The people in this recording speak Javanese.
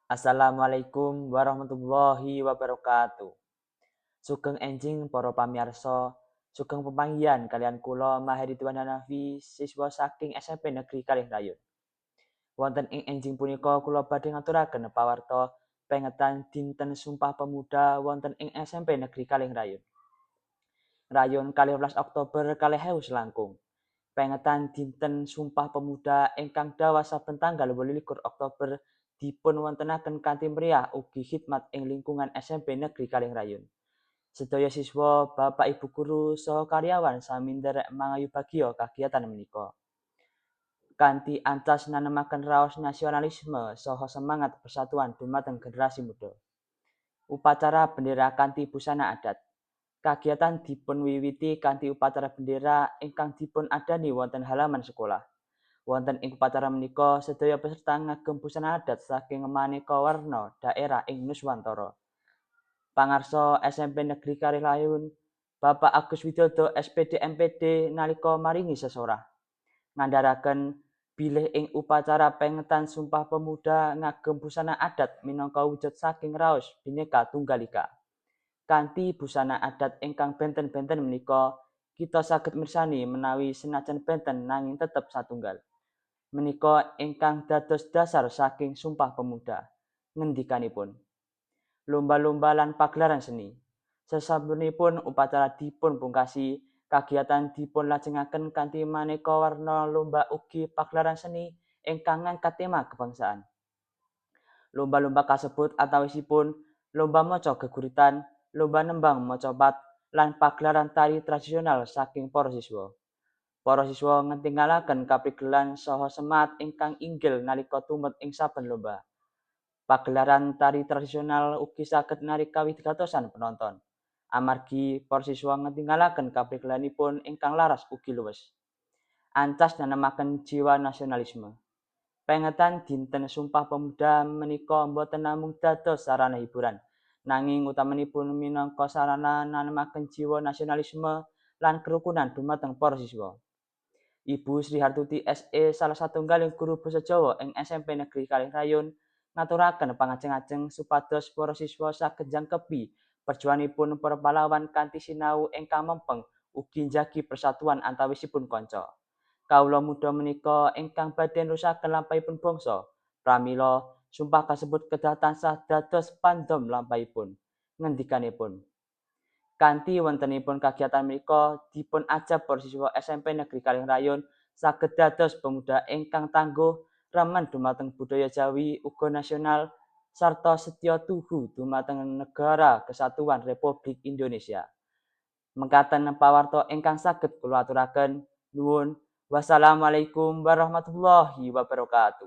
Assalamualaikum warahmatullahi wabarakatuh. Sugeng enjing para pamirsa, sugeng pepanggihan kaliyan kula Maheri Tuan Hanafi, siswa saking SMP Negeri Kalih Rayun. Wonten ing enjing punika kula badhe ngaturaken pawarta pengetan Dinten Sumpah Pemuda wonten ing SMP Negeri Kalih Rayun. Rayun 12 Oktober 2000 langkung. Pengetan Dinten Sumpah Pemuda ingkang dawa saben tanggal 28 Oktober dipun wontenaken kanthi meriah ugi khidmat ing lingkungan SMP Negeri Kalih Rayun. Sedaya siswa, bapak ibu guru saha karyawan sami nderek mangayubagya kagiatan menika. Kanthi ancas nanemaken raos nasionalisme saha semangat persatuan dumateng generasi muda. Upacara bendera kanthi busana adat. Kagiatan dipunwiwiti kanthi upacara bendera ingkang dipun adani wonten halaman sekolah. Wonten ing upacara menika sedaya peserta ngagem busana adat saking maneka warna daerah ing Nuswantara. Pangarsa SMP Negeri Kalih Rayun, Bapak Agus Widodo S.Pd M.Pd nalika maringi sesorah, ngandharaken bilih ing upacara pengetan Sumpah Pemuda ngagem busana adat minangka wujud saking raos Bhinneka Tunggal Ika. Kanthi busana adat ingkang benten-benten menika, kita saged mirsani menawi senajan benten nanging tetep satunggal. Menika ingkang dados dasar saking Sumpah Pemuda. Ngendikanipun. Lomba-lomba lan pagelaran seni. Sasampunipun upacara dipun pungkasi, kagiatan dipun lajengaken kanthi maneka warna lomba ugi pagelaran seni ingkang ngangkat tema kebangsaan. Lomba-lomba kasebut antawisipun lomba maca geguritan, lomba nembang macapat, lan pagelaran tari tradisional saking para siswa. Para siswa ngetinggalaken kaprigelan saha semangat ingkang inggil nalika tumut ing saben lomba. Pagelaran tari tradisional ugi saged narik kawigatosan penonton, amargi para siswa ngetinggalaken kaprigelanipun ingkang laras ugi luwes. Ancas nanemaken jiwa nasionalisme. Pengetan Dinten Sumpah Pemuda menika boten namung dados sarana hiburan, nanging utamanipun minangka sarana nanemaken jiwa nasionalisme lan kerukunan dumateng para siswa. Ibu Sri Hartuti S.E, salah satunggaling guru basa Jawa ing SMP Negeri Kalih Rayun, ngaturaken pangajeng-ajeng supados para siswa saged njangkepi perjuanganipun para pahlawan kanthi sinau ingkang mempeng ugi njagi persatuan antawisipun kanca. Kawula muda menika ingkang badhe nerusaken lampahipun bangsa. Pramila sumpah kasebut kedah tansah dados pandom lampahipun. Ngendikanipun. Kanthi wontenipun kagiatan menika dipun ajab para siswa SMP Negeri Kalih Rayun saged dados pemuda ingkang tangguh, remen dumateng budaya Jawi uga nasional, sarta setya tuhu dumateng Negara Kesatuan Republik Indonesia. Mekaten pawarta ingkang saged kula aturaken. Nuwun. Wassalamualaikum warahmatullahi wabarakatuh.